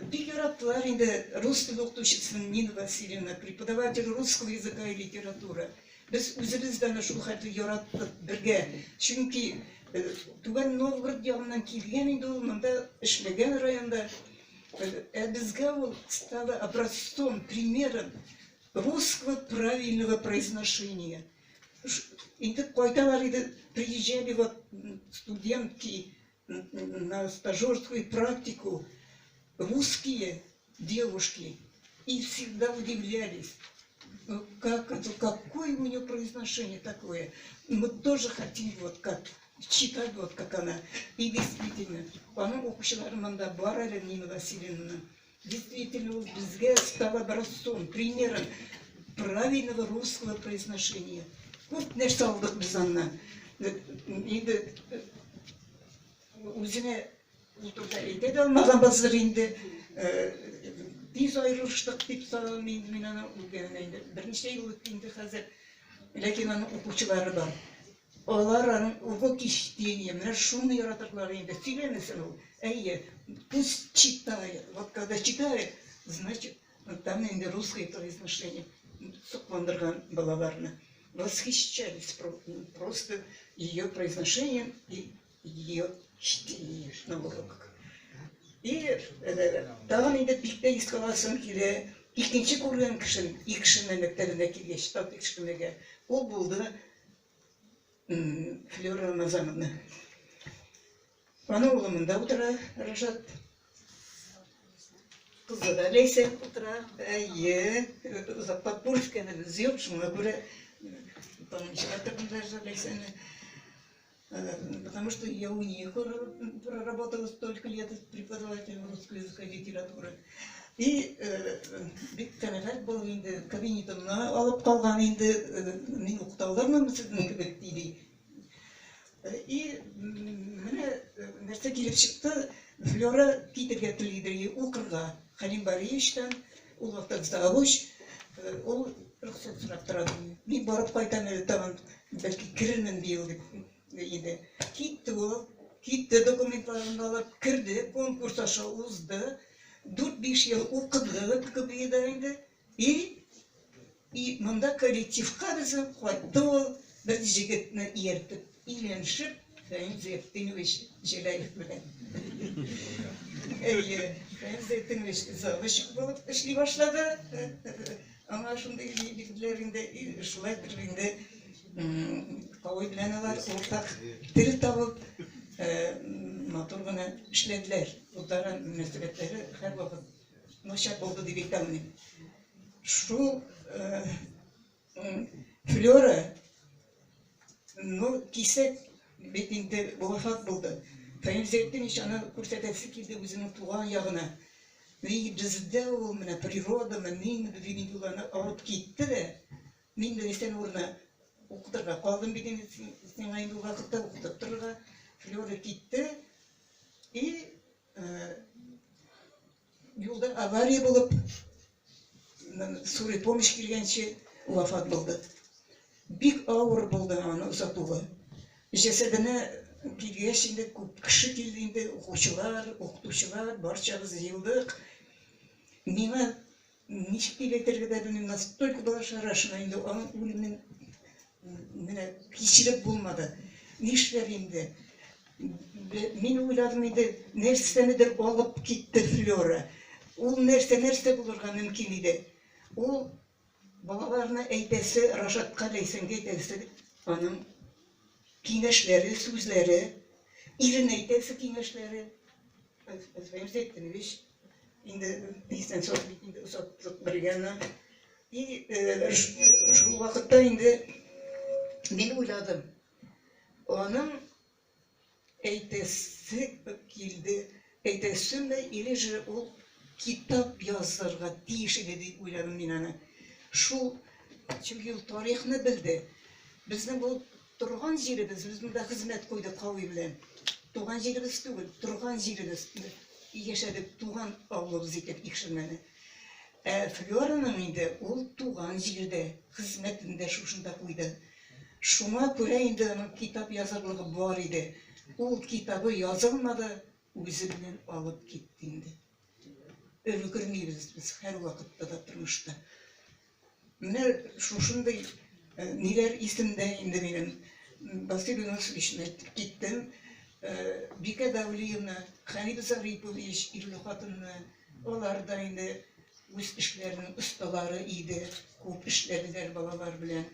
Бик яраттылар инде рус теле укытучысын Нина Васильевна, преподаватель русского языка и литературы. Без үзебез дә аны шул хәтле яраттык бергә. Чөнки Түбән Новгород ягыннан килгән инде ул, монда эшләгән районда. Ә безгә ул стала образцом, примером русского правильного произношения. Инде кайталар иде, приезжали вот студентки на стажерскую практику, русские девушки, и всегда удивлялись, ну, как это, какое у нее произношение такое. Мы тоже хотим вот как читать вот как она. И действительно, аның укучылары монда бар әле Нина Васильевна. Действительно, ул безгә стала образцом, примером правильного русского произношения. Күп нәрсә алдык без аннан. Инде үзенә ул турыда әйтә дә алмаганбыздыр инде. Тиз аерылыштык дип саныйм инде мин аның үлгәненә инде берничә ел үтте инде хәзер. Ләкин аның укучылары бар. Алар аның уроки чтения, менә шуны яратырлар инде. Сөйләмәсен ул. Әйе, пусть читает. Вот когда читает, значит, там инде русское произношение сокландырган балаларны. Восхищались просто ее произношением и ее чтением на уроках. И тагын инде бик тә искә аласым килә. Икенче күргән кешем Икшермә мәктәбенә килгәч, Тат Икшермәгә, ул булды Флюра Рамазановна. Аның улы монда утыра, Рашат. Кызы да Ләйсән утыра. Әйе, озаклап күрешкәнебез юк, шуңа күрә танымыйча тордым даже Ләйсәнне. Потому что я у них проработала столько лет преподавателем русского языка и литературы. И бик канәгать булып инде кабинетымны алып калган инде, мин укыта алырмынмы сезнең кебек ди. И менә нәрсә килеп чыкты, Флюра китергә тели укырга Хәлим Бариевичтан, ул вакытта завуч, ул рөхсәт сорап тора. Мин барып кайтам әле тагын, бәлки керермен быел дип инде. Китте ул, китте документларын алып, керде, конкурс аша узды. 4-5 ел укыды КБИда инде. И монда коллективка безнең кайтты ул бер җегетне ияртеп, өйләнешеп, Фәнил Зыятдинович Җәләев белән. Әйе, Фәнил Зыятдинович завуч булып эшли башлады. Аңа шундый бирделәр инде, и шулай итеп инде Кавый белән алар уртак тел табып, матур гына эшләделәр. Үзара мөнәсәбәтләре һәрвакыт начар булды дип әйтә алмыйм. Шул Флюра, ну, кисәк бит инде вафат булды. Фәнил Зәйтүнович аны күрсәтәсе килде үзенең туган ягына. И бездә ул менә природамы, ниме бит инде ул аны алып китте дә, мин дә Ләйсән урынына укытырга калдым бит инде сиңа инде ул вакытта укытып торырга. Флюра китте. И юлда авария булып, скорый помощь килгәнче вафат булды. Бик авыр булды аны озатуы. Җәсәденә килгәч инде күп кеше килде инде, укучылар, укытучылар, барчабыз җыелдык. Миңа ничек дип әйтергә дә белмим, настолько была ошарашена инде аның үлемен менә кичереп булмады. Нишләр инде? Мин уйладым инде, нәрсәнедер алып китте Флюра. Ул нәрсә нәрсә булырга мөмкин иде. Ул балаларына әйтәсе, Рашатка, Ләйсәнгә әйтәсе аның киңәшләре, сүзләре, иренә әйтәсе киңәшләре. Фәнил Зәйтүнович инде исән сау бит инде озаттык бергә аны. И шул вакытта инде мин уйладым. Аның әйтәсе килде. Әйтәсеңме, или же ул китап язырга тиеш иде дип уйладым мин аны. Шул, чөнки ул тарихны белде. Безнең бу торган җиребез, без монда хезмәт куйдык Кави белән. Туган җиребез түгел, торган җиребез. Яшәдек туган авылыбыз итеп Икшермәне. Ә Флёраның инде ул туган җирдә, хезмәтен дә шушында куйды. Шуңа күрә инде аның китап язарлыгы бар иде. Ул китабы язылмады, үзе белән алып китте инде. Өлгермибез без һәрвакытта да тормышта. Менә шушындый ниләр исемдә инде минем. Василий Юнусовичны әйтеп киттем. Бикә Дәүлиевна, Хәниф Зарипович ирле хатынны, алар да инде үз эшләренең осталары иде, күп эшләделәр балалар белән.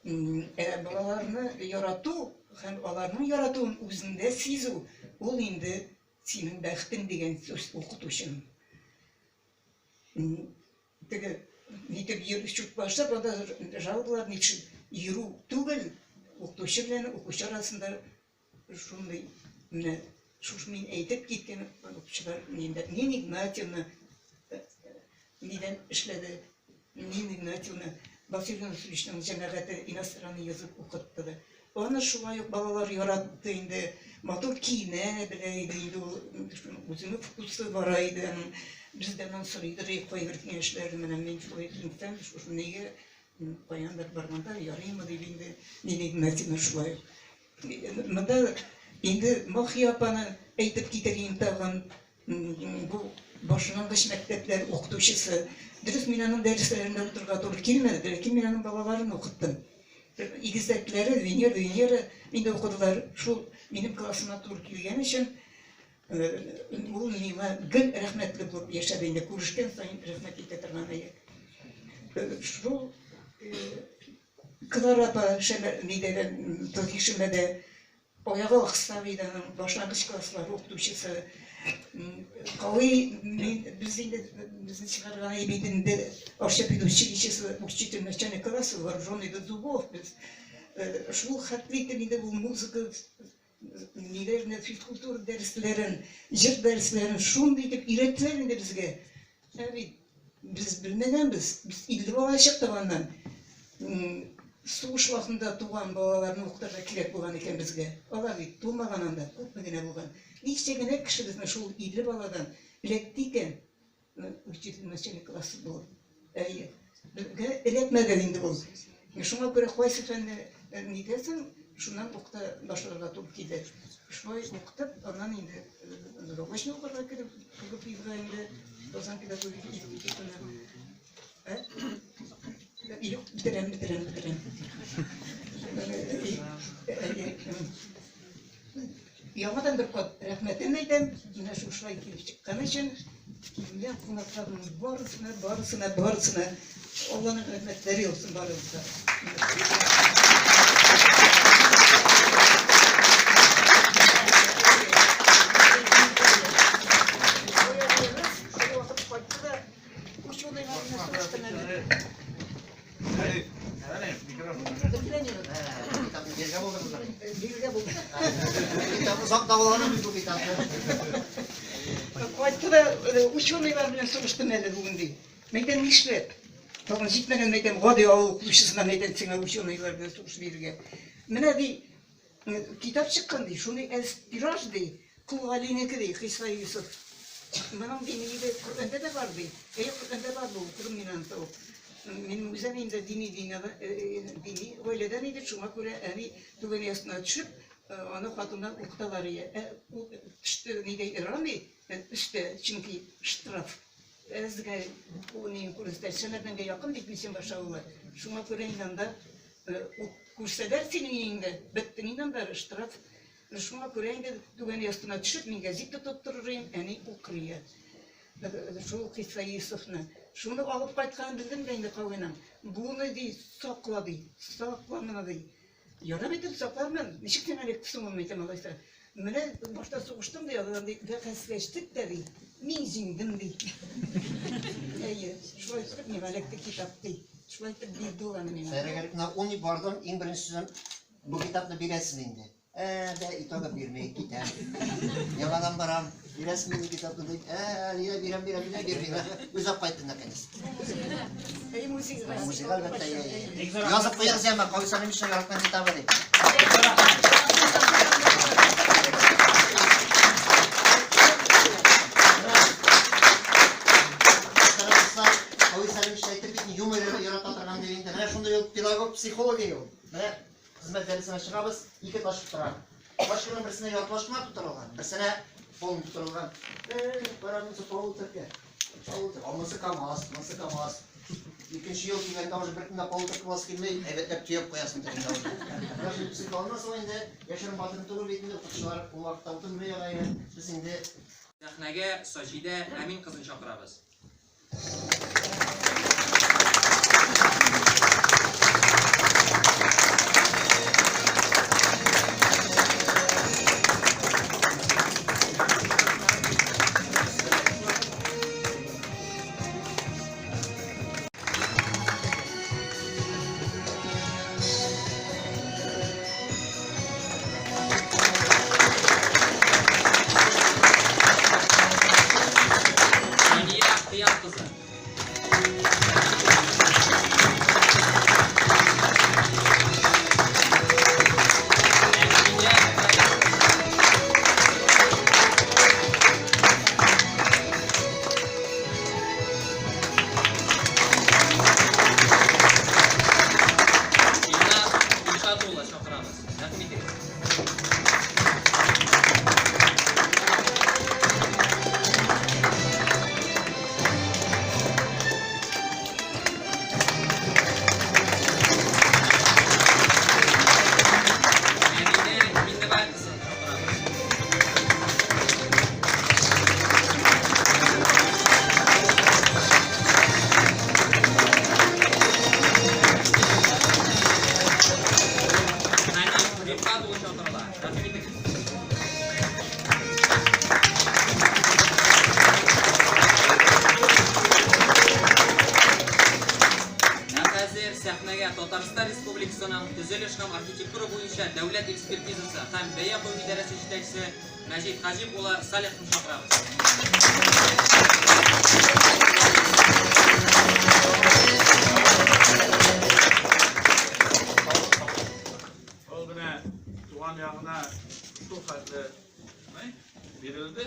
Ә балаларны ярату һәм аларның яратуын үзеңдә сизү, ул инде синең бәхетең дигән сүз укытучының. Теге нитеп чүп башлап, анда жалобалар ничек йөрү түгел, укытучы белән укучы арасында шундый менә шушы мин әйтеп киткән укытучылар Нина Игнатьевна нидән эшләде, Нина Игнатьевна Василий Юнусовичның җәмәгате иностранный язык укытты да. Аны шулай ук балалар яратты инде, матур киенә белә иде инде ул, үзенең вкусы бар иде аның. Без дә аннан сорыйдыр кайбер киңәшләрне, менә мин шулай киенсәм, шушы нигә каяндыр барганда ярыймы дип инде Нина Игнатьевна шулай ук. Монда инде Махия апаны әйтеп китерим тагын, бу башлангыч мәктәпләр укытучысы. Дөрес, мин аның дәресләрендә утырырга туры килмәде, ләкин мин аның балаларын укыттым. Игезәкләре Венера, Венера инде укыдылар. Шул минем классыма туры килгән өчен ул миңа гел рәхмәтле булып яшәде инде, күрешкән саен рәхмәт итә торган иде. Шул Клара апа нидә дә, Токишемәдә аягы аксак иде аның, башлангыч класслар укытучысы. Калый, мин, без инде, безне чыгарган бит инде Арча педучилищесы учитель начальных классов, вооруженный до зубов без. Шул хәтле итеп инде ул музыка ниләрне, физкультура дәресләрен, җыр дәресләрен шундый итеп өйрәттеләр инде безгә. Ә бит без белмәгәнбез, без 50 бала чыктык аннан. Сугыш вакытында туган балаларны укытырга кирәк булган икән безгә. Алар бит тумаган анда, күпме генә булган. Ничә генә кеше безнең шул 50 баладан эләкте икән, учитель начальник классы булып. Әйе. Безгә эләкмәде инде ул. Шуңа күрә кайсы фәнне нитәсең, шуннан укыта башларга туры килде. Шулай укытып, аннан инде заочно укырга кереп, КГПИга инде, Казан педагогика институтына. Юк, бетерәм, бетерәм, бетерәм. Яңадан бер кат рәхмәтем әйтәм, менә шушылай килеп чыккан өчен, килгән кунакларның барысына, барысына, барысына Алланың рәхмәтләре яусын барыгызга. Кайтты да ученыйлар белән сугыштым әле бүген ди. Мәйтәм нишләп? Тагын җитмәгән мәйтәм гади авыл укытучысына мәйтәм сиңа ученыйлар белән сугыш бирергә. Менә ди китап чыккан ди, шуны әз тираж ди, Кол Галинеке ди, Хисай Юсуф. Моның ди нигезе Коръәндә дә бар ди. Әйе, Коръәндә бар бу, укыдым мин аны табып. Минем үзем инде дини дөньяда, дини гаиләдән иде, шуңа күрә әни түбән астына төшеп, аны хатыннар укыталар иде. Ә ул төште нидә ярамый, өстә, чөнки штраф. Әзгә ул ни күрсәтә, Шәмәрдәнгә якын бит Мисенбаш авылы. Шуңа күрә инде анда ут күрсәләр синең өеңдә, беттең инде анда штраф. Шуңа күрә инде түбән астына төшеп, мин гәзит тотып торыр идем, әни укый. Шул Хисса Юсуфны. Шуны алып кайтканын белдем дә инде Кавыйның. Буны ди, сакла ди, сакла моны ди. Ярдәм итеп саклармын. Ничек сиңа эләкте соң ул, әйтәм алайса. Менә башта сугыштым ди, алардан ди, бәхәсләштек тә ди. Мин җиңдем ди. Әйе, шулай итеп миңа эләкте китап ди. Шулай итеп бирде ул аны миңа. Сәйрәгә менә ун ел бардым, иң беренче сүзем, бу китапны бирәсез инде. Ә, дә итогы бирми, китәм. Яңадан барам, бирәсеңме китапны дим. Ә, я бирәм, бирәм, бирәм, бирми. Үзе алып кайтты наконец. Әй, музейга. Музейга әлбәттә, я, я. Язып куегыз яме, Кави Сәлимовичның яраткан китабы дип. Кави Сәлимович әйтеп бит, юмор ярата торган дип инде. Менә шундый ул педагог, психолог ул. Менә хезмәт дәресенә чыгабыз, ике ташып тора. Пачканың берсенә яртылаш кына тутырылган, берсенә полный тутырылган. Э, кара монысы полуторка. Полутор. А монысы КамАЗ, монысы КамАЗ. Икенче ел килгәндә уже беркем дә полуторка буласы килми, әйбәтләп төяп куясың тегендә уже. Менә шул психологны соң инде яшерен батырын түгел бит инде укытучылар ул вакытта утырмый ягайы. Без инде Сәхнәгә Саҗидә Әмин кызын чакырабыз. Сания Кыям кызы. Әминә Кыям кызы. Илназ Илшат улы чакырабыз. Рәхим итегез. Әминә Миннебай кызын чакырабыз. Хәниф Рифкат улы чакырыла. Рәхим итегез. Ә хәзер сәхнәгә Татарстан Республикасының төзелеш һәм архитектура буенча дәүләт экспертизасы һәм бәя кую идарәсе җитәкчесе Мәҗит Хаҗип улы Салиховны чакырабыз. Ул менә туган ягына шул хәтле ни, бирелде.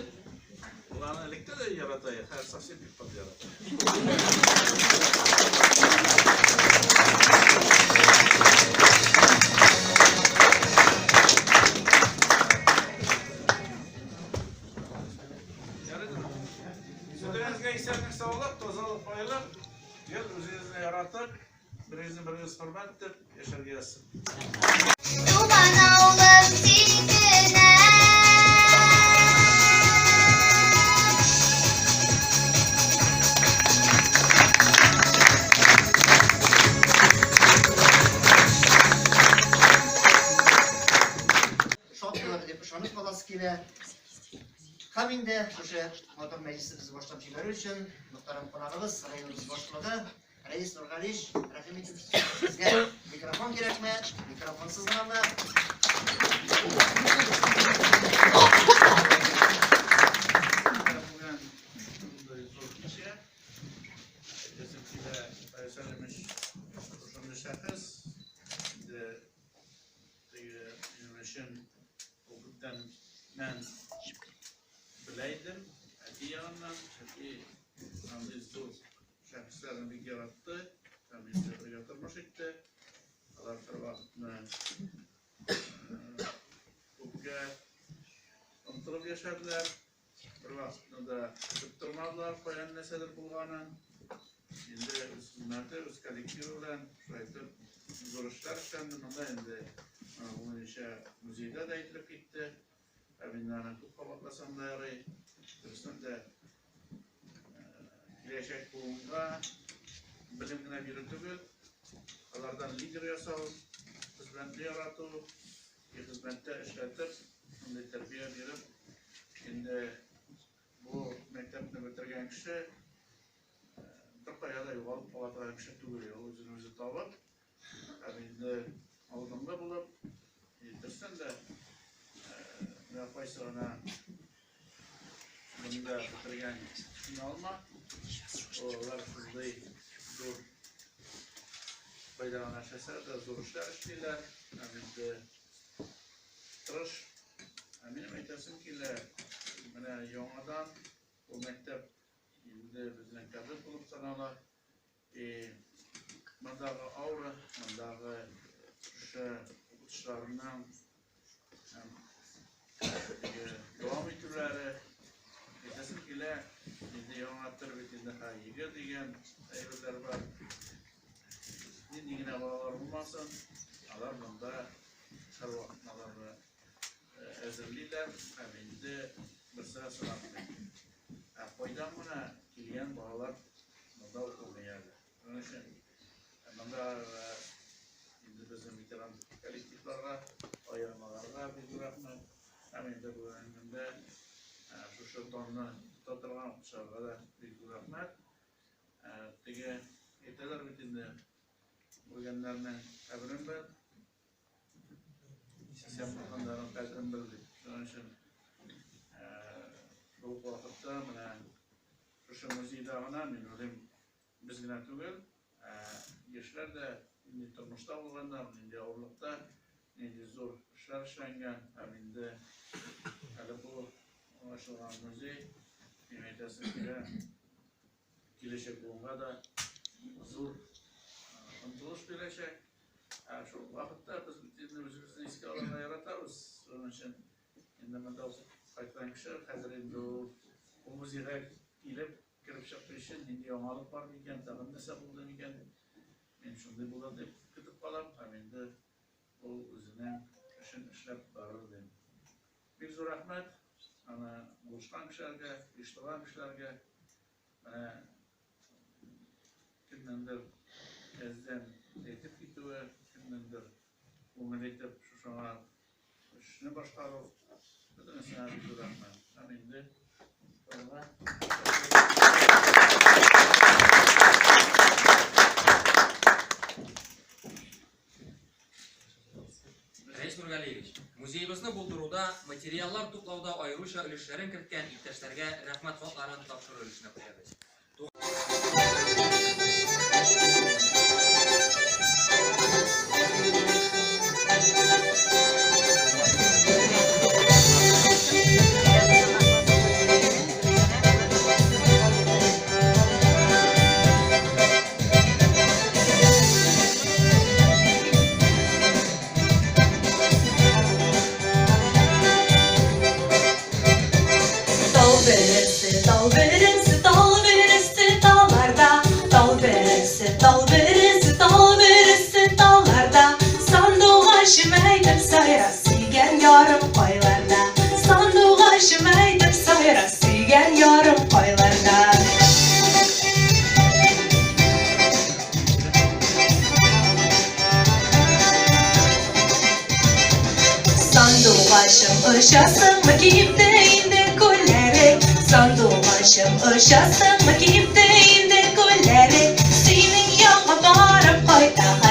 Ул аны электә дә ярата, хәзер совсем бик каты ярата. Сүзегезгә исәнлек, саулык, тазалык, байлык, гел үзегезне яратып, берегезне берегез хөрмәт итеп яшәргә язсын. Туган авылым син генә. Шат булыр дип ышанып каласы килә. Һәм инде шушы матур мәҗлесебезне башлап җибәрү өчен мөхтәрәм кунагыбыз, районыбыз башлыгы Рәис Нургалиевич, рәхим итеп сезгә микрофон кирәкме, микрофонсыз гынамы? Бүген шундый зур кичә. Әйтәсем килә, Рәис Сәлимович шушындый шәхес. Инде теге минем өчен ул күптән мен белә идем. Әти ягыннан, чөнки андый зур шәхесләрне бик яратты һәм инде бергә тормыш итте. Алар һәрвакытны күпкә омтылып яшәделәр. Бервакытны да көтеп тормадылар каян нәрсәдер булганын. Инде үз хезмәте, үз коллективы белән шулай итеп зур эшләр эшләнде. Монда инде буенча музейда да әйтелеп китте. Ә мин аны күп кабатласам да ярый. Дөрестән дә киләчәк буынга белем генә бирү түгел, алардан лидер ясау, хезмәтне ярату, хезмәттә эшләтеп, шундый тәрбия биреп, инде бу мәктәпне бетергән кеше беркая да югалып кала торган кеше түгел, ул үзен үзе табып, һәм инде алдынгы булып, дөрестән дә. Менә кайсы гына монда бетергән кешене алма. Алар шундый зур кайда гына эшләсәләр дә зур эшләр эшлиләр. Һәм инде тырыш. Ә минем әйтәсем килә, менә яңадан бу мәктәп инде безнең кадет булып санала. И мондагы аура, мондагы шушы укытучыларның һәм теге дәвам итүләре, әйтәсем килә, инде яңа төр бит инде ха ЕГЭ дигән әйберләр бар. Нинди генә балалар булмасын, алар монда һәрвакыт аларны әзерлиләр һәм инде берсе дә сынатмый. Ә кайдан гына килгән балалар монда укымый әле. Шуның өчен монда инде безнең ветеран коллективларга, аерым аларга бик зур рәхмәт. Һәм инде бүгенге көндә шушы данны тота торган укытучыларга да бик зур рәхмәт. Теге әйтәләр бит инде, үлгәннәрнең каберен бел, исән булганнарның кадерен бел дип. Шуның өчен шул ук вакытта менә шушы музейда гына, мин уйлыйм, без генә түгел, ә яшьләр дә нинди тормышта булганнар, нинди авырлыкта, нинди зур эшләр эшләнгән һәм инде әле бу ачылган музей, мин әйтәсем килә, киләчәк буынга да зур омтылыш бирәчәк. Ә шул вакытта без бит инде үзебезне искә алырга яратабыз. Шуның өчен инде монда укып кайткан кеше хәзер инде ул бу музейга килеп кереп чыкты өчен нинди яңалык бар микән, тагын нәрсә булды микән дип, мин шундый булыр дип көтеп калам һәм инде ул үзенең эшен эшләп барыр дим. Бик зур рәхмәт аны булышкан кешеләргә, оештырган кешеләргә. Менә кемнеңдер әздән әйтеп китүе, кемнеңдер күңел итеп шушыңа эшне башкару, бөтенесенә бик зур рәхмәт. Һәм инде алга Рәис Нургалиевич, музеебызны булдыруда, материаллар туплауда аеруча өлешләрен керткән иптәшләргә рәхмәт хатларын тапшыру өлешенә күчәбез. Тал бересе, тал бересе, тал бересе талларда, тал бересе, тал бересе, тал бересе талларда. Сандугачым әйтеп сайра, сөйгән ярым кайларда. Сандугачым әйтеп сайра, сөйгән ярым кайларда. Сандугачым, очасыңмы, кипте инде күлләрең. Сандугачым, очасыңмы, кипте.